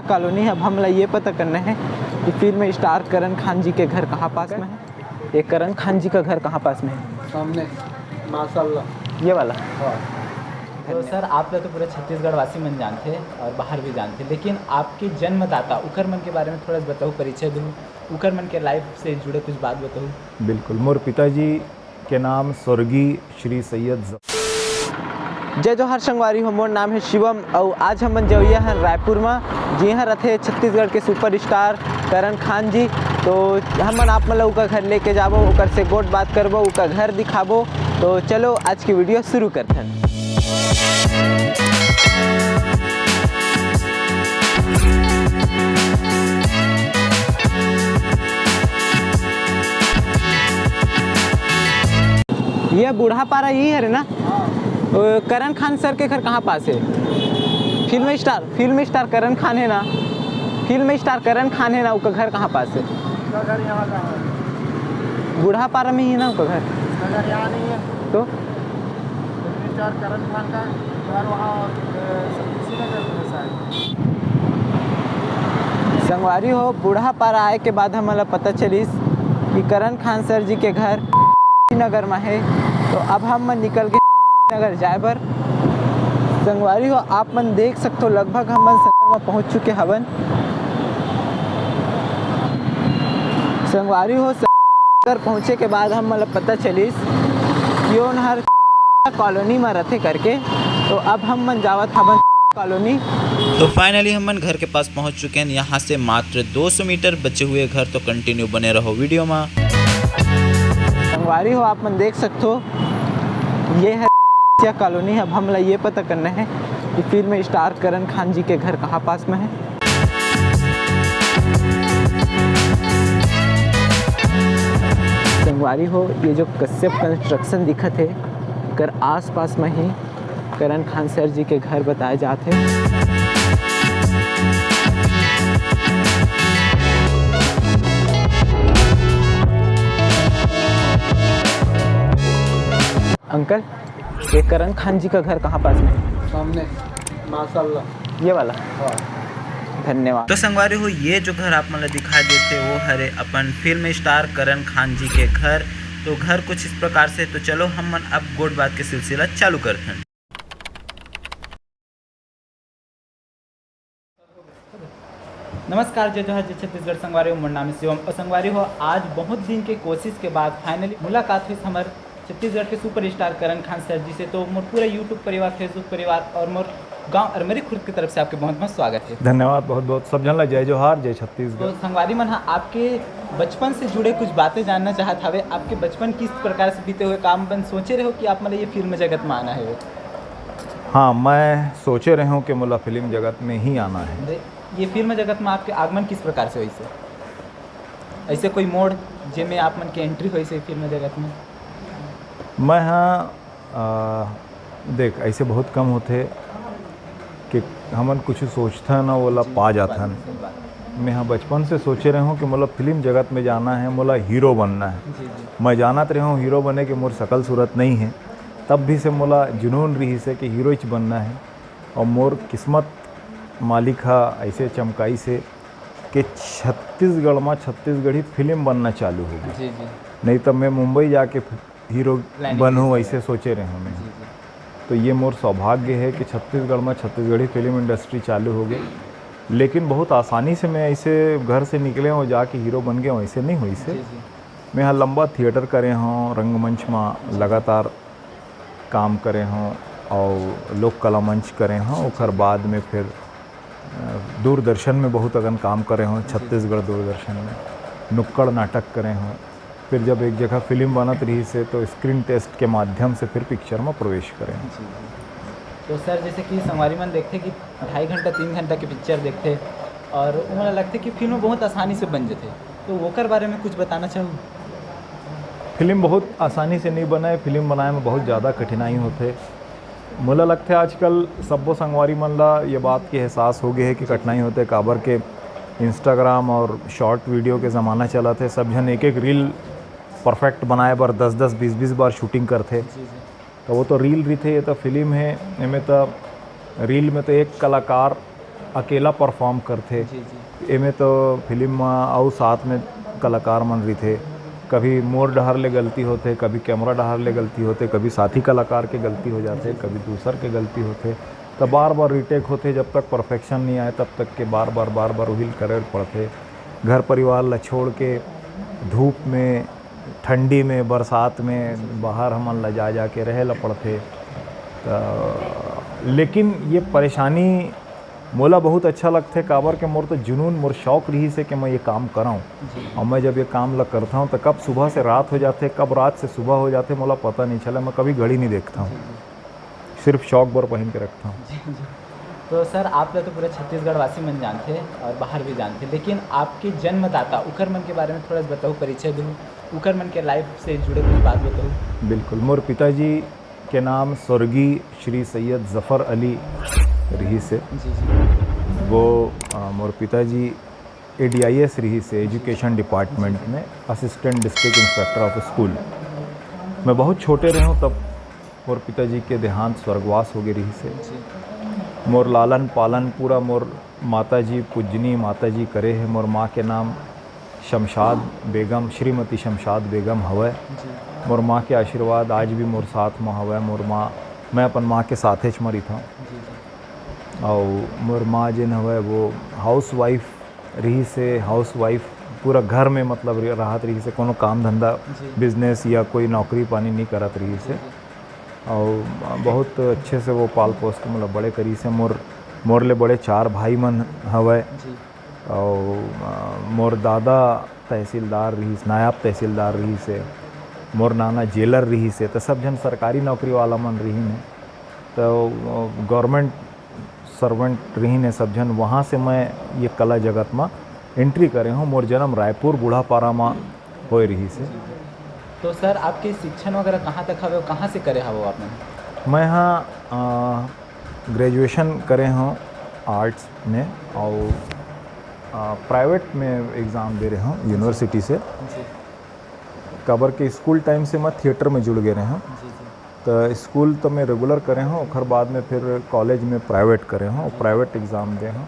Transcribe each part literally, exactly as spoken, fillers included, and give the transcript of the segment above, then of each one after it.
Colony. अब हमला ये पता करना है कि फिल्म स्टार करण खान जी के घर कहाँ पास में है। ये करण खान जी का घर कहाँ पास में है? सामने, माशाल्लाह। ये वाला? हाँ। तो सर, आप ला तो पूरा छत्तीसगढ़ वासी मन जानथे और बाहर भी जानथे, लेकिन आपके जन्मदाता उकर मन के बारे में थोड़ा सा बताओ, परिचय दो, उकर मन के लाइफ से जुड़े कुछ बात बताओ। बिल्कुल, मोर पिताजी के नाम स्वर्गीय श्री सैयद ज- जय जोहार संगवारी हो, मोर नाम है शिवम। अउ आज हमन जवइया हन रायपुर मा, जिहाँ रथे छत्तीसगढ़ के सुपरस्टार करण खान जी। तो हमन आप मन ला उका घर लेके जाबो, उकर से गोठ बात करबो, उका घर दिखाबो। तो चलो आज की वीडियो शुरू करथन। ये बूढ़ा पारा यही हरे ना? ओ, करण खान सर के घर कहाँ पास है? फिल्म स्टार, फिल्म स्टार करण खान है ना? फिल्म स्टार करण खान है ना, उका घर कहाँ पास है? उसका घर यहाँ का है। बूढ़ा पारा में ही है ना उका घर? उसका घर यहाँ नहीं है। तो? फिल्म स्टार करण खान का घर वहाँ, अ, शक्ति नगर में है शायद। संगवारी हो, बूढ़ा पारा आए के बाद हमन ला पता चलिस कि करण खान सर जी के घर नगर में है। तो अब हम मन निकल के नगर जाए बर। संगवारी हो, आप मन देख सकथो, लगभग हमन संगर में पहुंच चुके हवन। संगवारी हो, संगर पहुंचे के बाद हमन ला पता चलिस कि ओन हर कॉलोनी में रथे करके। तो अब हम मन जावत हवन कॉलोनी। तो फाइनली हमन घर के पास पहुंच चुके हैं। यहाँ से मात्र दो सौ मीटर बचे हुए घर, तो कंटिन्यू बने रहो वीडियो में। संगवारी हो, आप मन देख सकथो, ये है कॉलोनी। अब हमला ये पता करना है कि फिल्म स्टार करण खान जी के घर कहाँ पास में है। संगवारी हो, ये जो कश्यप कंस्ट्रक्शन दिखत है, कर आसपास में ही करण खान सर जी के घर बताए जात हे। अंकल, ये करण खान जी का घर कहाँ पास में है? सामने, माशाल्लाह। ये वाला? हाँ। धन्यवाद। तो संगवारी हो, ये जो घर आप मन ला दिखाई देथे, वो हरे अपन फिल्म स्टार करण खान जी के घर। तो घर कुछ इस प्रकार से। तो चलो, हम मन अब गोठ बात के सिलसिला चालू करथन। नमस्कार, जय जोहार, जय छत्तीसगढ़ संगवारी हो, मोर नाम है शिवम। और संगवारी हो, आज बहुत दिन के कोशिश के बाद finally मुलाकात हुई हमर छत्तीसगढ़ के superstar करण खान सर जी से। तो मोर पूरा YouTube परिवार, Facebook परिवार और मोर गांव अरमरी खुर्द की तरफ से आपके बहुत बहुत स्वागत है। धन्यवाद, बहुत बहुत। सब झन ला जय जोहार, जय छत्तीसगढ़। तो संगवारी मन हा आपके बचपन से जुड़े कुछ बातें जानना चाहत हवे, आपके बचपन किस प्रकार से बीते हुए, काम बन सोचे रहो कि आप मतलब ये फिल्म जगत में आना है? हाँ, मैं सोचे रहे हूँ कि मोला फिल्म जगत में ही आना है। ये फिल्म जगत में आपके आगमन किस प्रकार से होइस? ऐसे कोई मोड़ जेमे आप मन के entry होइस फिल्म जगत में? मैं हाँ, आ, देख, ऐसे बहुत कम होथे कि हमन कुछ सोचथन अउ ओला जी, पा सही बात जाथन। है, सही बात है। मैं हाँ बचपन से सोचे रहे हूँ कि मोला फिल्म जगत में जाना है, मोला हीरो बनना है। जी, जी। मैं जानत रहे हूँ हीरो बने के मोर शकल सूरत नहीं है, तब भी से मोला जुनून रहिस हे कि हीरोच बनना है। और मोर किस्मत मालिक हा ऐसे चमकाइस हे कि छत्तीसगढ़ में छत्तीसगढ़ी फिल्म बनना चालू हो गई। जी, जी। नहीं तो मैं मुंबई जाके हीरो planning बनूँ, ऐसे सोचे रहे हूँ मैं। जी, जी। तो ये मोर सौभाग्य है कि छत्तीसगढ़ में छत्तीसगढ़ी फिल्म industry चालू हो गई। लेकिन बहुत आसानी से मैं ऐसे घर से निकले हूँ, जाके हीरो बन गया हूँ, ऐसे नहीं होइस हे। जी, जी। मैं यहाँ लंबा थिएटर करे हूँ, रंगमंच में लगातार काम करे हूँ और लोक कला मंच करे हूँ। ओकर बाद में फिर, अ, दूरदर्शन में बहुत अकन काम करे हूँ, जी। छत्तीसगढ़ दूरदर्शन में नुक्कड़ नाटक करे हूँ। फिर जब एक जगह फिल्म बनत रहिस हे, तो screen test के माध्यम से फिर picture में प्रवेश करे हूँ। जी, जी। तो सर, जैसे कि संगवारी मन देखथे कि ढाई घंटा, तीन घंटा के picture देखथे और ओमन ला लगथे कि फिल्म बहुत आसानी से बन जथे, तो ओकर बारे में कुछ बताना चाहू? फिल्म बहुत आसानी से नहीं बने, फिल्म बनाए में बहुत ज़्यादा कठिनाई होथे। मोला लगथे आजकल सब्बो संगवारी मन ला ये बात के एहसास हो गए हे कि कठिनाई होथे, काबर के Instagram और short video के ज़माना चलत हे, सब झन एक एक reel perfect बनाए बर दस दस बीस बीस बार shooting करथे। जी, जी। तो वो तो reel रहिथे, ये तो फिल्म हे, एमे तो reel में तो एक कलाकार अकेला परफॉर्म करथे। जी, जी। एमे तो फिल्म म अउ साथ में कलाकार मन रहिथे, कभी मोर डहर ले गलती होथे, कभी कैमरा डहर ले गलती होथे, कभी साथी कलाकार के गलती हो जाथे, कभी दूसर के गलती होथे, त बार-बार रीटेक होथे। जब तक परफेक्शन नइ आए, तब तक के बार-बार, बार-बार उही ल करे ल पड़थे। घर परिवार ल छोड़ के धूप में, ठंडी में, बरसात में बाहर हमन ल जा, जा के रहे ल पड़थे। त, लेकिन ये परेशानी मोला बहुत अच्छा लगथे, काबर के मोर तो जुनून, मोर शौक रिहिस हे कि मैं ये काम करंव। जी। अउ मैं जब ये काम ल करथंव, त कब सुबह से रात हो जाथे, कब रात से सुबह हो जाथे, मोला पता नइ चले, मैं कभी घड़ी नइ देखथंव। जी, जी। सिर्फ शौक बर पहिन के रखथंव। जी, जी। तो सर, आप ला तो पूरा छत्तीसगढ़ वासी मन जानथे और बाहर भी जानथे, लेकिन आपके जन्मदाता उकर मन के बारे में थोड़ा सा बताओ, परिचय दो, उकर मन के लाइफ से जुड़े कुछ बात बताओ। बिल्कुल, मोर पिताजी के नाम स्वर्गीय श्री सैयद जफर अली रिहिस हे। जी, जी। वो, अ, मोर पिताजी एडीआईएस रिहिस हे, एजुकेशन डिपार्टमेंट में, assistant district inspector of school. मैं बहुत छोटे रहेंव, तब मोर पिताजी के देहांत, स्वर्गवास हो गे रिहिस हे। जी। मोर लालन पालन पूरा मोर माताजी, पूजनी माताजी करे हे। मोर माँ के नाम शमशाद बेगम, श्रीमती शमशाद बेगम हवय। जी। मोर माँ के आशीर्वाद आज भी मोर साथ म हवय। मोर माँ, मैं अपन माँ के साथेच म रहिथंव। जी, जी। अउ मोर माँ जेन हवय, वो हाउसवाइफ रिहिस हे, हाउसवाइफ पूरा घर में, मतलब, रह-, रहत रिहिस हे, कोनो काम धंधा, जी। बिजनेस या कोई नौकरी पानी नइ करत रिहिस हे। जी, जी। अउ बहुत अच्छे से वो पाल पोस के मोला बड़े करिस हे। मोर, मोर ले बड़े चार भाई मन हवय। जी। अउ, अ, मोर दादा तहसीलदार रिहिस, नायब तहसीलदार रिहिस हे, मोर नाना जेलर रिहिस हे, त सब झन सरकारी नौकरी वाला मन रिहिन हे। त, अ, गवर्नमेंट सर्वेंट रिहिन हे सब झन, वहाँ से मैं ये कला जगत म एंट्री करे हंव। मोर जन्म रायपुर बूढ़ापारा म होए रिहिस हे। तो सर, आपके शिक्षण वगैरह कहाँ तक हवे, कहाँ से करे हवो आपने? मैं ह, अ, ग्रेजुएशन करे हंव आर्ट्स में, अउ, अ, प्राइवेट में एग्जाम दे रहे हंव यूनिवर्सिटी से। जी। काबर के स्कूल टाइम से मैं थिएटर में जुड़ गे रहे हंव। जी, जी। त स्कूल तो मैं रेगुलर करे हंव, ओखर बाद में फिर कॉलेज में प्राइवेट करे हंव, प्राइवेट एग्जाम दे हंव।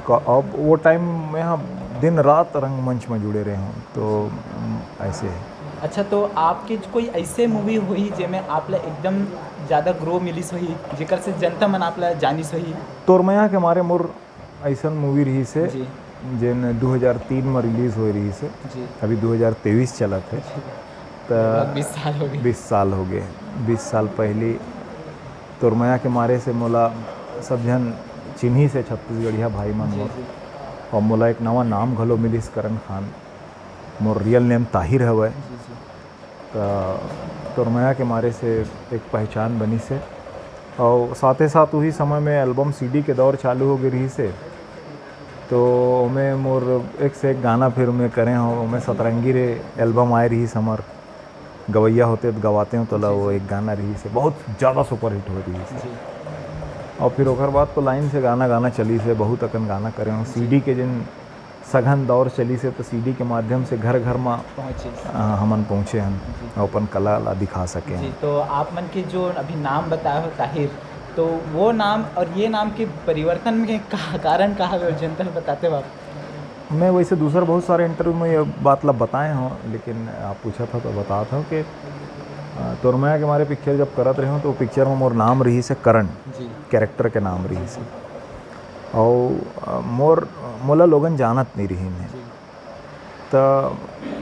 क-, अब वो टाइम में ह दिन रात रंगमंच में जुड़े रहे हंव, तो, उम, ऐसे हे। अच्छा, तो आपके ज-, कोई ऐसे मूवी होही जेमे आप ला एकदम ज्यादा ग्रो मिलिस होही, जेकर से जनता मन आप ला जानिस होही? तोर मया के मारे मोर अइसन मूवी रिहिस हे, जी। जेन दू हज़ार तीन म रिलीज होए रिहिस हे। जी। अभी दू हज़ार तेईस चलत हे। जी। त लगभग बीस साल हो गए। बीस साल हो गए। बीस साल पहली तोर मया के मारे से मोला सब झन चिन्हिस हे, छत्तीसगढ़िया भाई मन जी, मोर। जी। अउ मोला एक नवा नाम घलो मिलिस, करण खान। मोर रियल नेम ताहिर हवय। जी, जी। त तोर मया के मारे से एक पहचान बनिस हे। अउ साथे साथ उही समय में एल्बम सीडी के दौर चालू हो गे रिहिस हे। तो ओमे मोर एक से एक गाना फिर मैं करे हंव। ओमे सतरंगी रे एल्बम आए रिहिस हमर, गवैया होते त गवाते हों तोला, जी, वो जी। एक गाना रिहिस हे, बहुत ज्यादा सुपरहिट हो रिहिस हे। जी। अउ फिर ओकर बाद तो लाइन से गाना, गाना चलिस हे, बहुत अकन गाना करे हंव। जी। सीडी के जेन सघन दौर चलिस हे, त सीडी के माध्यम से घर-घर म, पहुँचिस। अ, हमन पहुँचे हन, जी। अउ अपन कला ला दिखा सके जी, हन। तो आप मन के जो अभी नाम बताए हो ताहिर, तो वो नाम और ये नाम के परिवर्तन में का कारण का हवे, जनता ल बताते हो आप? मैं वैसे दूसर बहुत सारे इंटरव्यू में ये बात ला बताए हंव, लेकिन आप पूछत हो तो बतात हंव कि, अ, तोर मया के मारे पिक्चर जब करत रहे हंव, तो वो पिक्चर में मोर नाम रिहिस हे करण, जी। कैरेक्टर के नाम रिहिस हे। अउ, अ, मोर, मोला लोगन जानत नइ रिहिन हे। जी। त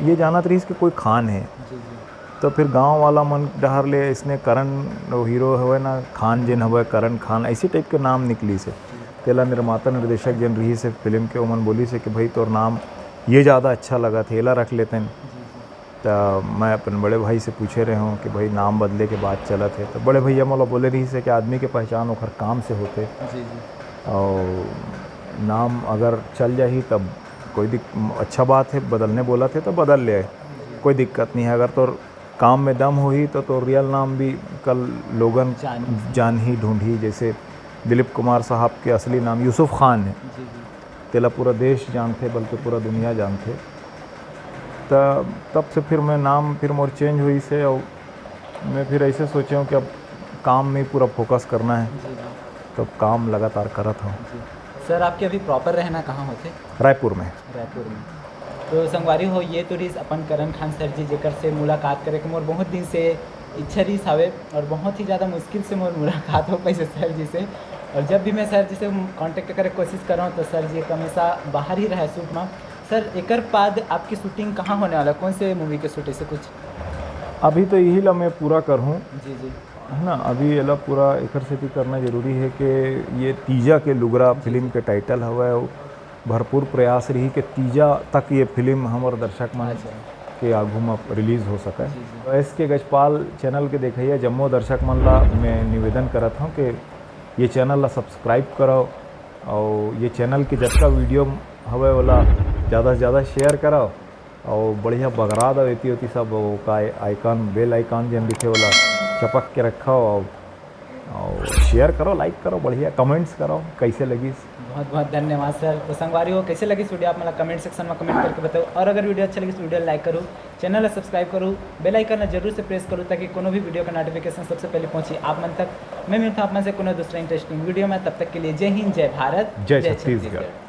ये जानत रिहिस कि कोई खान हे। जी, जी। त फिर गांव वाला मन डहर ले इसने करण वो हीरो हवय ना, खान जेन हवय, करण खान, ऐसी टाइप के नाम निकलिस हे। जी। तेला निर्माता निर्देशक जेन रिहिस हे फिल्म के, ओमन बोलिस हे कि भाई तोर नाम ये ज्यादा अच्छा लगत हे, एला रख लेतेन। जी, जी। त मैं अपन बड़े भाई से पूछे रहे हंव कि भाई नाम बदले के बात चलत हे, त बड़े भैया मोला बोले रिहिस हे कि आदमी के पहचान ओखर काम से होथे। जी, जी। अउ नाम अगर चल जाही तब कोई दिक-, अच्छा बात हे, बदलने बोलत हे त बदल ले, जी। कोई दिक्कत नइ हे। अगर तोर काम में दम होही त तोर रियल नाम भी कल लोगन जान-, जानही, ढूंढही। जैसे दिलीप कुमार साहब के असली नाम यूसुफ खान हे। जी, जी। तेला पूरा देश जानथे, बल्कि पूरा दुनिया जानथे। त तब से फिर मैं नाम, फिर मोर चेंज होइस हे, अउ मैं फिर ऐसे सोचे हंव कि अब काम में पूरा फोकस करना हे। जी, जी। तब काम लगातार करत हंव। जी। सर, आपके अभी प्रॉपर रहना कहाँ होथे? रायपुर में। रायपुर में। तो संगवारी हो, ये तो रहिस अपन करण खान सर जी, जेकर से मुलाकात करे के मोर बहुत दिन से इच्छा रहिस हावे और बहुत ही ज़्यादा मुश्किल से मोर मुलाकात हो पाइस सर जी से। और जब भी मैं सर जी से कॉन्टैक्ट करे के कोशिश करहूँ तो सर जी हमेशा बाहर ही रहे शूट में। सर, एकर बाद आपकी शूटिंग कहाँ होने वाला है? कौन से मूवी के शूट, ऐसे कुछ? अभी तो यही ला मैं पूरा करहूँ, जी जी। है ना। अभी एला पूरा एकर सेती करना जरूरी है कि ये तीजा के लुगरा फिल्म के टाइटल हवय, अउ भरपूर प्रयास रही कि तीजा तक ये फिल्म हमर दर्शक मन अच्छा। के आगू में रिलीज हो सके। जी, जी। तो एस के गजपाल चैनल के देखइया जम्मो दर्शक मन ला मैं निवेदन करत हूँ कि ये चैनल ला सब्सक्राइब करो और ये चैनल के जतका वीडियो हवे ओला ज़्यादा से ज़्यादा शेयर करो और बढ़िया बगरा दो एती ओती सब, वो का आइकन, बेल आइकन जेन दिखे ओला चपक के रखो और, और शेयर करो, लाइक करो, बढ़िया कमेंट्स करो कैसे लगिस। बहुत बहुत धन्यवाद सर। तो संगवारी हो, कैसे लगिस वीडियो आप मन ला कमेंट सेक्शन में कमेंट करके बताओ, और अगर वीडियो अच्छा लगिस तो वीडियो लाइक करो, चैनल ला सब्सक्राइब करो, बेल आइकन ला जरूर से प्रेस करो ताकि कोनो भी वीडियो का नोटिफिकेशन सबसे पहले पहुंचे आप मन तक। मैं मिलता हूं आप मन से कोनो दूसरा इंटरेस्टिंग वीडियो में, तब तक के लिए जय हिंद, जय भारत, जय छत्तीसगढ़।